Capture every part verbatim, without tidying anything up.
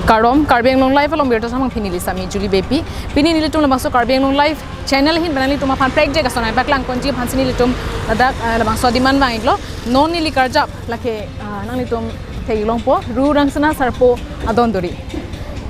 Kardom, Karbi Anglong Live along birta samang pini neli Sami Julie Beypi. Pini nelitum labangso Karbi Anglong Live channel ahin pen nanglitum aphan prekjak ason nangpaklang ponji aphansi nelitum ladak, eh, labangso adim an vang-iklo. Non neli karjap lake, ah, nanglitum theklongpo, Ru Rangsina Sarpo adon duri.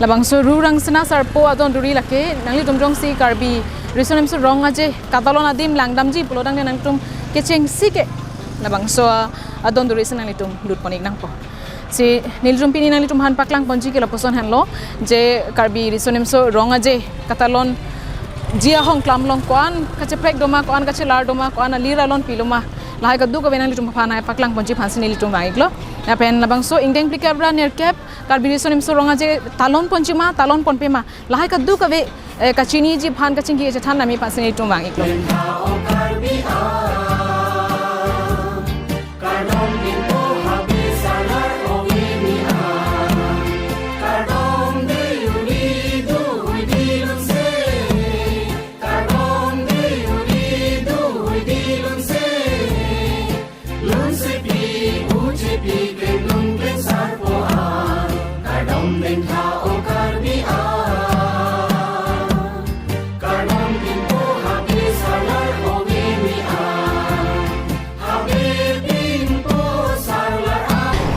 Labangso Ru Rangsina Sarpo adon duri lake nanglitum jongsi Karbi Riso Nimso Rong Aje katalon adim langdamji pulo tangte nangtum kechengsi ke labangso adon duri si nanglitum lut pon-ik nangpo. Si nelitum pini nanglitum aphan paklang ponji ke lapuson henlo, je Karbi Riso Nimso Rong Aje katalonji ahong klam along ko-an kacheprek doma, ko-an kachelar doma, ko-an alir alon pi doma, lahai kadokave nanglitum aphan nangpaklang ponji aphansi nelitum vang-iklo. Lapen labangso ingdeng phlikep ra nerkep Karbi Riso Nimso Rong Aje talon ponji ma, talon ponpe ma, lahai kadokave, eh, kachiniji aphan kachingki kachethan dam-ik aphansi nelitum vang-iklo.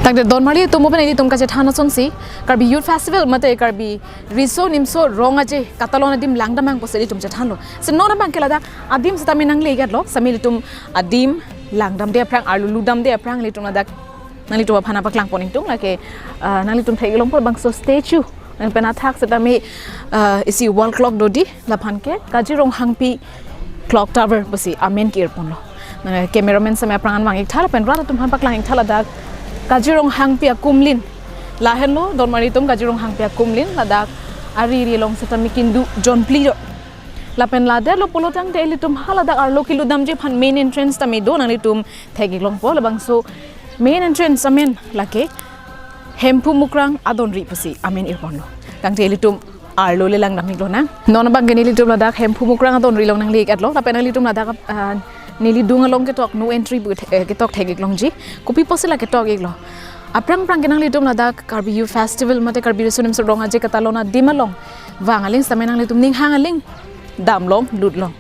Tangte donmarli atum pen nelitum kachethan asonsi, Karbi Youth Festival mate Karbi Riso Nimso Rong Aje katalon adim langdam nang pusi nelitum chethanlo. Si non abang ke ladak adim setame nangle-iklo, sami nelitum adim langdamde aphrang, arlo lutdamde aphrang nelitum ladak nanglitum aphan nangpaklang pon-ikdun lake, ah, nanglitum theklongpo labangso statue. Lapen athak setame, ah, isi wall clock do dei, laphan ke Kaji Ronghangpi Clock Tower pusi amen ke-ir ponlo. Nang cameraman setame aphrang an vang-iktha lapen rat atum aphan paklang-iktha ladak Kaji Ronghangpi akumlin. Lahenlo donmarli atum Kaji Ronghangpi akumlin, ladak ari ri along setame kindu jonphli do. Lapen ladetlo pulo tangte ilitum haladak arlo kelutdamji aphan main entrance tame do, nanglitum theklongpo labangso main entrance amen lake Hemphu Mukrang adon ri pusi amen ir ponlo. Tangte ilitum arlo le langdam-iklo nang. Non abang ke nelitum ladak Hemphu Mukrang adon ri along nangle-iklo. Lapen nanglitum ladak, ah, neli dung along ketok no entry pu, eh, ketok thek-iklongji. Kopi pusi la ketok-iklo? Aphrang aphrang ke nanglitum ladak Karbi Youth Festival mate Karbi Riso Nimso Rong Aje katalon adim along vang aling setame nanglitum ning hang aling damlong lutlong.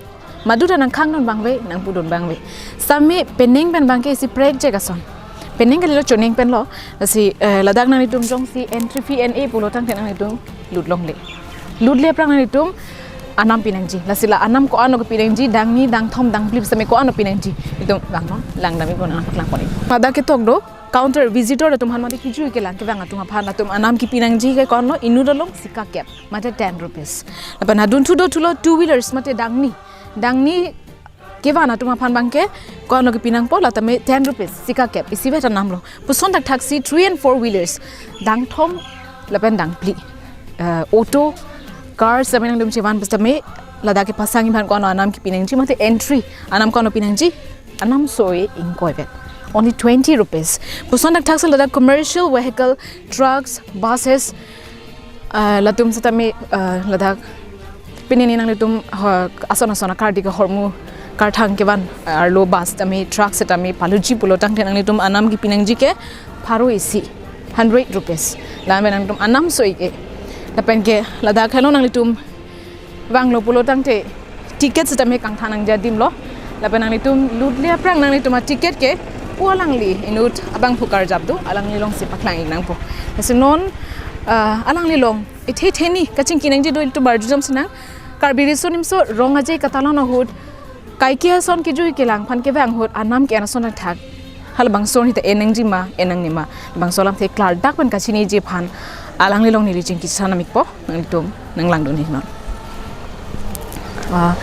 Maduta nangkhangdun abang ave, nangpudun abang ave. Setame penang pen abang ke isi prekjak ason. Penang kalilo, chonang penlo. Lasi, eh, ladak nanglitum jongsi entry fee en-e pulo tangte nanglitum lutlongle. Lutle aphrang nanglitum anam pinangji. Lasi la anam ko-an lo kepinangji, dangni, dangthom, dangphli setame ko-an lo pinangji. Itum vangnon, langdam-iknon, nangpaklang pon-ik. Ladak ketok do, counter visitor atum aphan mate kijui kelang kevang atum aphan latum anam kepinangji ke ko-an lo, inut along sika kep mate ten rupees. Lapen adunthu do thulo two wheelers mate dangni. Dangni kevan atum aphan abang ke ko-an lo kepinangpo, la tame ten rupees, sika kep, isivet anam lo. Puson thakthak si three and four wheelers, dangthom lapen dangphli, eh, auto, car setame nangtum chevan pu setame ladak kepasangji aphan ko-an lo anam kepinangji mate entry anam ko-an lo pinangji, anam soi ingkoi vet. Only twenty rupees. Puson thakthak si ladak commercial vehicle, trucks, buses, ah, latum setame, ah, ladak pini neli nanglitum, ha, ason ason akardi kehormu karthang kevan, ah, arlo bus tame, truck setame paluji pulo tangte nanglitum anam kepinangji ke pharo isi, hundred rupees. Lapen nanglitum anam soi ke. Lapen ke ladak helo nanglitum vanglo pulo tangte ticket setame kangthan nangji adim lo. Lapen nanglitum lutle aphrang nanglitum aticket ke pu alangli inut abangphu karjap do, alangli alongsi paklang-ik nangpo. Lasi non, ah, alangli along ithe theni kachingki nangji do, ilitum arjujom sinang. Karbi Riso Nimso Rong Aje katalon ahut kaike ason kijui kelang aphan kevang ahut anam ke-en ason thak halabangso arni ta en nangji ma, en nangne ma, labangso alamthe klardak pen kachiniji aphan alangli along neli chingki chethan dam-ikpo, nanglitum nanglangdun-iknon. Ah,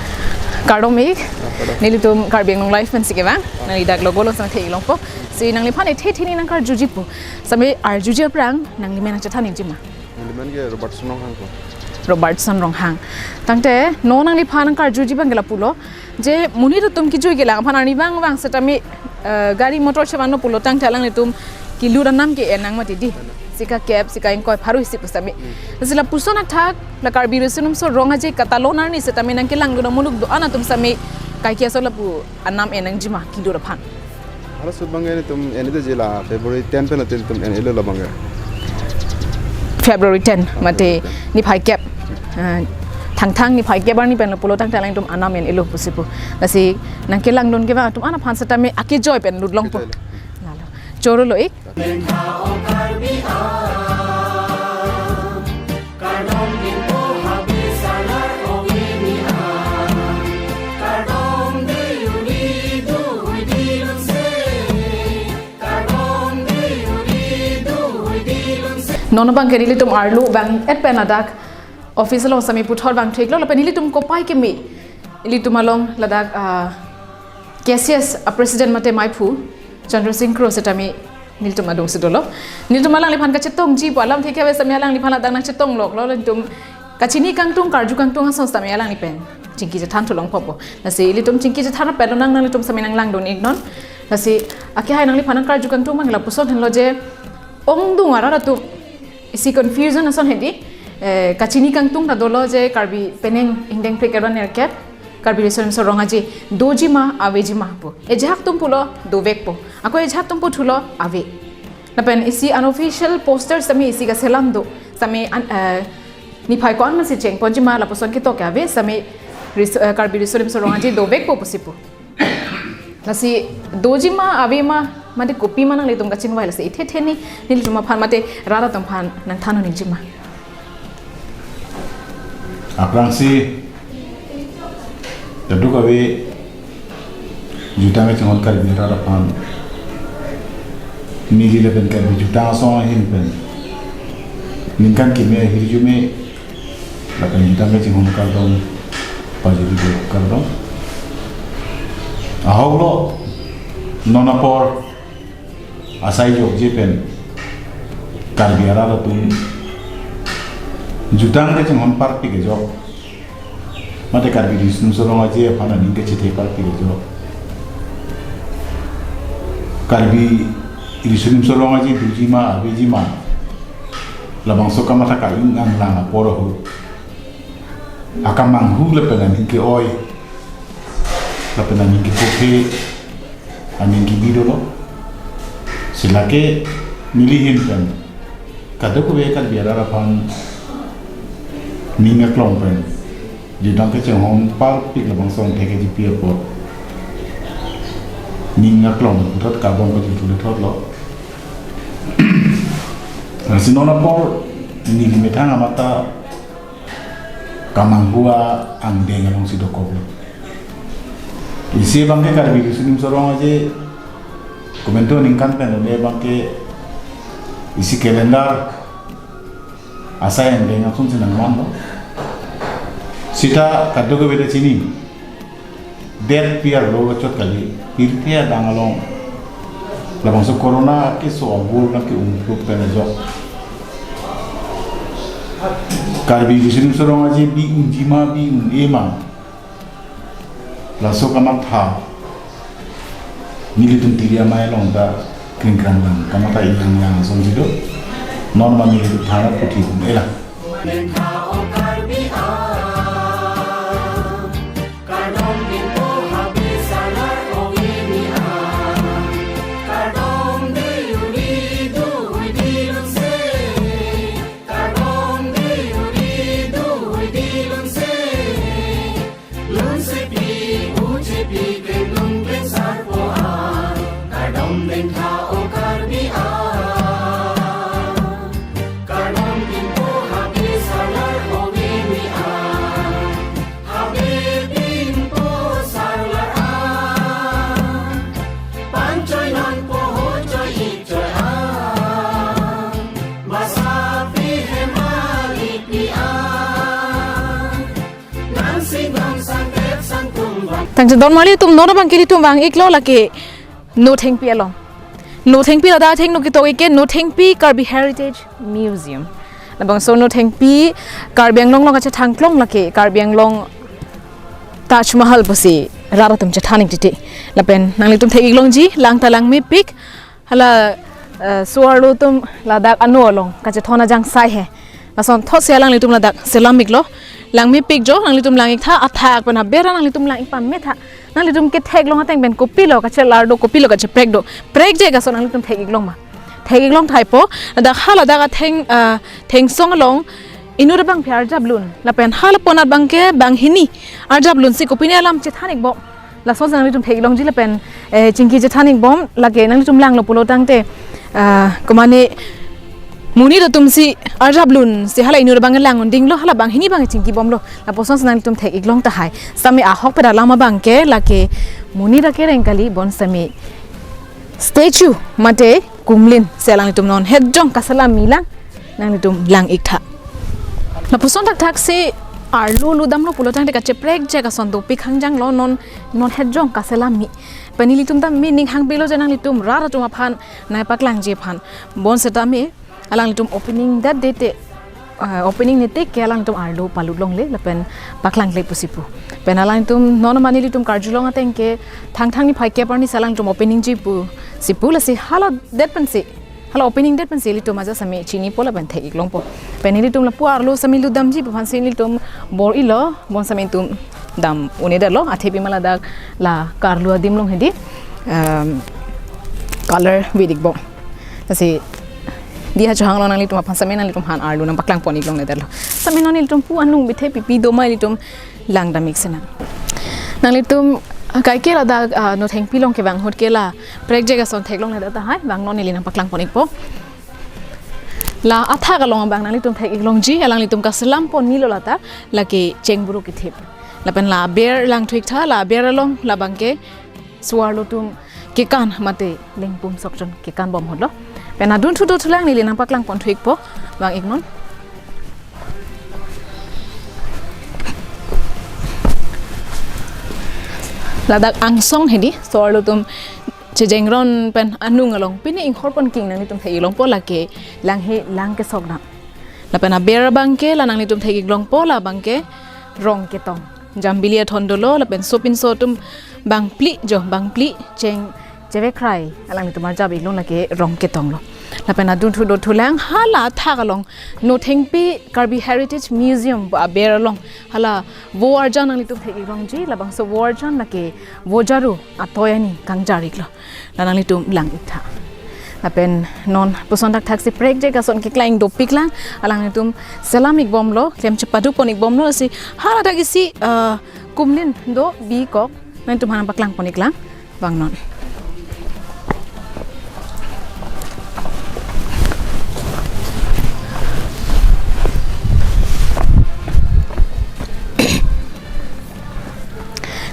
kardom-ik, kardom. Nelitum Karbi Anglong Live pensi kevang, nangli dak logo along setame theklongpo. Si nangliphan ithe theni nangkarjuji pu setame arjuji aphrang nangli men nangchethan-ikji ma? Neli men ke Robertson Ronghang ko. Robertson Ronghang. Tangte non nangliphan nangkarjuji abang ke lapulo, je monit atum kijui kelang aphan arni vang vang setame, eh, gari motor chevanlo pulo tangte alanglitum kilut anam ke-en nang mati dei. Sika kep, sika ingkoi, pharo isi pu setame. Hmm. Lasi lapuson athak la Karbi Riso Nimso Rong Aje katalon arni setame nangkelangdun amonit do-an atum setame kaike ason lapu anam en nangji ma kilut aphan? Halaso abang ke nelitum en-edetji, la February ten pen nelitum en-elo labang ke. February ten, mate niphai kep. Ah, Thangthang niphai kep arni pen lo pulo tangte alangtum anam en-elo pusi pu. Lasi nangkelangdun kevang atum an aphan setame akejoi pen lut longpo. Lalo. Choro lo ik. Non abang ke nelitum arlo abang et pen ladak office along sitame puthot abang theklo lapen nelitum kopai keme. Nelitum along ladak, ah, K C S a president mate maiphu Chandra Singh Kro sitame nelitum adungsi dolo. Nelitum alangliphan kachetongji pu alam thekave sitame alangliphan ladak nangchetong loklo, nelitum kachini kangtung karju kangtung ason sitame alangli pen chingki chethan thu longpo pu. Lasi ilitum chingki chethan pen lo nang nanglitum sitame nanglangdun iknon. Lasi akehai nangliphan nangkarju kangtung abang lapuson henlo je ongdung arat atum isi confusion ason hedi, eh, kachini kangtung ta dolo je Karbi penang ingdeng phlikep ra nerkep, Karbi Riso Nimso Rong Aje doji ma aveji ma pu. Ejahak atum pulo dovekpo. Ako ejahak atum pu thulo ave. Lapen isi unofficial posters sitame isi kaselam do. Sitame an, eh, niphai ko-an masi chengponji ma lapuson ketok ke ave sitame ris-, eh, Karbi Riso Nimso Rong Aje dovekpo pusi pu. Lasi doji ma ave ma mate kopi ma nanglitum kachingvai lasi ithe the ni nelitum aphan mate rat atum aphan nangthan un-ikji ma. Aphrangsi kadokave jutang kachinghon Karbi arat aphan neli lapen Karbi Jutang Asong ahin pen ningkan kimi ahirjume lapen jutang kachinghon kardom pajirlo kardom. Ahok lo non apor asai jokje pen Karbi arat atum jutang kachinghon parpik ajok mate Karbi Riso Nimso Rong Aje aphan aning kachethe parpik ajok Karbi Riso Nimso Rong Aje doji ma aveji ma labangso kamatha ka-ing anglang apor ahut akamanghu lapen aning ke-oi lapen aning kepuphe aning kebi dolo. Lasi lake neli ahin pen kadokave Karbi arat aphan ning aklong pen jutang kachinghon parpik labangso angthek kejipi apot ning aklong puthot karbom kachinthule thotlo. Lasi non apor neli methang amatha kamanghu angdeng alongsi dokoklo. Isi abangke Karbi Riso Nimso Rong Aje komantu ningkan pen lone abangke isi calendar asai angdeng asonsi nangmanlo. Sita kadokave ta chini. Det pi arlo kachot kali, pirthe adang along labangso corona keso abur nangke-ungplup pen ajok Karbi Riso Nimso Rong Aje bi unji ma bi un-e ma laso kamatha nelitum tiri amei along ta kringkrang lang kamatha inang yang asonsi do. Non ma nelitum thana puthi un-e lang. Tangte don mali atum non abangke nelitum vang-iklo lake Nothengpi along. Nothengpi ladak athengno ketok-ik ke Nothengpi Karbi Heritage Museum. Labangso Nothengpi Karbi Anglong along kachethangklong lake Karbi Anglong Taj Mahal pusi rat atum chethan-ik titi. Lapen nanglitum thek-ik longji lang ta langmepik. Hala, eh, so-arlo atum ladak ano along kachethon ajang sai he. Lason thotsi alanglitum ladak selam-iklo. Langmepik jo, nanglitum lang-iktha, athak pen aber nanglitum lang-ik pametha. Nanglitum ketheklong ateng pen kopilo kachelar do, kopilo kacheprek do. Prekje kason nanglitum thek-ik long ma. thek-ik long tahai po. Ladak haladak atheng, ah, thengsong along inut abangphi arjap lun. Lapen hala ponat abangke banghini arjap lun si kopine alam chethan-ik bom, laso si nanglitum thek-ik longji lapen, eh, chingki chethan-ik bom. Lake nanglitum langlo pulo tangte, ah, komane monit atum si arjap lun si hala inut abang lang undinglo, hala banghini abang chingki bomlo. Lapuson si nanglitum thek-ik long tahai. Sitame ahokpet alam abangke lake monit akereng kali, bonsitame statue mate kumlin si alanglitum non hetjong kaselam-ik lang, nanglitum lang-ik tha. Lapuson thakthak si arlo lutdamlo pulo tangte kacheprekjek ason dopik hangjanglo, non, non hetjong kaselam-ik. Pen nelitum ta meaning hangpilo je nanglitum rat atum aphan nangpaklangji aphan. Bonsitame alanglitum opening that day te, ah, opening ne te ke alanglitum arlo palut longle lapen paklangle pusi pu. Pen alanglitum non mane nelitum karjulong ateng ke Thangthang niphai kep arni si alanglitum opening ji pusi pu, lasi haladet pensi, hala opening det pensi ilitum ajat sitame chinipo lapen thek-ik longpo. Pen ilitum lapu arlo sitame lutdamji pu aphansi ilitum bor-ilo, bonsitame itum dam un-edetlo, athepi ma ladak la karlu adim along hedi, um, color vi-ik bom. Lasi dei ha chohanglo, nanglitum aphan sitame nanglitum aphan arlo nangpaklang pon-ik longledetlo. Sitame non ilitum pu anung bithe pipi do ma ilitum langdam-ik sinang. Nanglitum kaike ladak, ah, Nothengpi along kevang ahut ke la prekjek ason theklongledet tahai, vangnon neli nangpaklang pon-ikpo. La athak along abang nanglitum thek-ik longji, alanglitum kaselam ponlo lata, lake chengburu kethip. Lapen la aber langthu-ik tha, la aber along labangke so-arlo atum kekan mate lengpum sokchon kekan bom ahutlo. Pen adunthu dothulang, neli nangpaklang ponthu-ikpo, vang-iknon. Ladak angsong hedi so-arlo atum chejengron pen anung along pine inghor pon king nanglitum thek-ik longpo, lake langhe lang kesok dam. Lapen aber abangke la nanglitum thek-ik longpo, labangke rong ketong. Jambili athon dolo, lapen sopinso atum bangphli jo, bangphli cheng chevekrai alanglitum arjap-ik long, lake rong ketonglo. Lapen adunthu dothulang, hala athak along Nothengpi Karbi Heritage Museum pu aber along hala vo arjan nanglitum thek-ik longji, labangso vo arjan lake vo jaru atoi ani kangjar-iklo. La nanglitum lang-ik tha. Lapen non puson thakthak si prekjek ason keklang dopik lang, alanglitum selam-ik bomlo, klem chepadu pon-ik bomlo, si haladak isi, eh, kumlin do bikok, nanglitum aphan nangpaklang pon-ik lang, vangnon.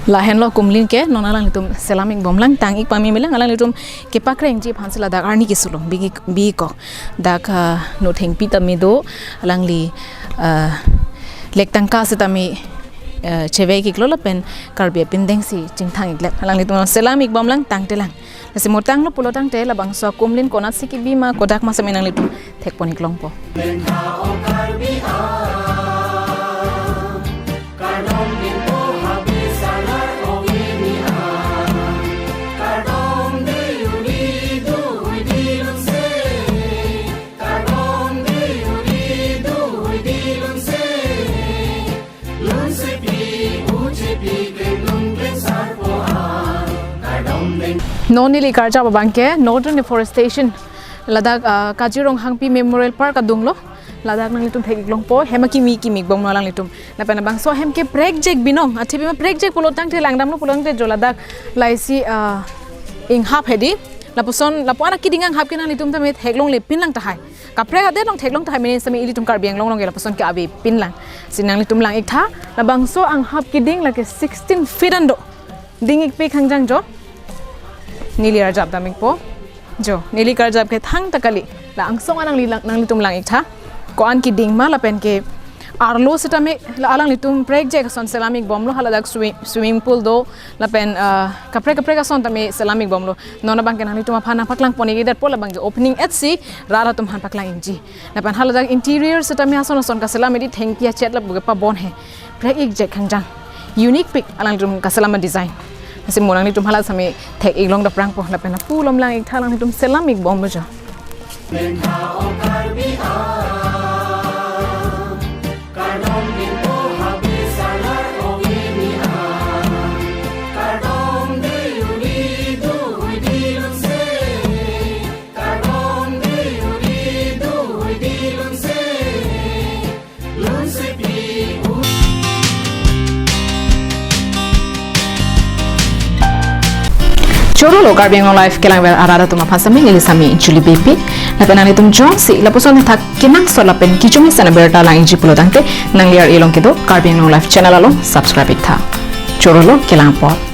Lahenlo kumlin ke, non alanglitum selam-ik bomlang, tang-ik pame melang, alanglitum kepakrengji aphansi ladak arni kesulong, bi, bikok. Dak, ah, Nothengpi tame do, alangli, ah, lek tangka sitame, ah, chevek-iklo lapen Karbi apindeng si chingthang-iklek. Alanglitum selam-ik bomlang, tangtelang. Lasi mo tanglo pulo tangte labangso akumlin konatsi kebi ma, kodak ma sitame nanglitum thek pon-ik longpo. Non neli karjap abangke Northern Deforestation, ladak, ah, Kazirong Hangpi Memorial Park adunglo. Ladak nanglitum thek-ik longpo, hem akimi kimi bomlo alanglitum. Lapen labangso ahem ke prekjek binong, athepi ma prekjek pulo tangte, langdamlo pulo tangte jo ladak laisi, ah, inghap hedi. Lapuson, lapu-an akiding anghap ke nanglitum tame theklongle pinlang tahai. Kaprek adet along theklong tahai, mene sitame ilitum Karbi Anglong along ke lapuson ke avepinlang. Si nanglitum lang-ik tha, labangso anghap kiding lake sixteen feet an do. Ding-ikpik hangjang jo. Neli arjap dam-ikpo. Jo, neli karjap ke thangta kali. La angsong an nangli lang, nanglitum lang-ik tha. Ko-an kiding ma lapen ke arlo sitame la alanglitum prekjek ason selam-ik bomlo, haladak swi-, swimming pool do lapen, ah, kaprek kaprek ason tame selam-ik bomlo. Non abangke nanglitum aphan nangpaklang pon-ikdetpo, labangke opening et si rat atum aphan paklang-ikji. Lapen haladak interior sitame ason ason kaselam hedi, thengpi achet lapu ke pabon he. Prek-ikjek hangjang. Unique pik alanglitum kaselam design. Lasi mo nanglitum hala sitame thek-ik long daprangpo, lapen lapu alom lang-ik tha, alanglitum selam-ik bomlo jo. Choro lo Karbi Anglong Live kelangver arat atum aphan sami neli sami Julie Beypi. Lapen nanglitum jongsi lapuson thak kenangsot lapen kechomisen abirta langji pulo tangte nangli ar-e along kedo Karbi Anglong Live channel along subscribe iktha. Choro lo, kelang apot.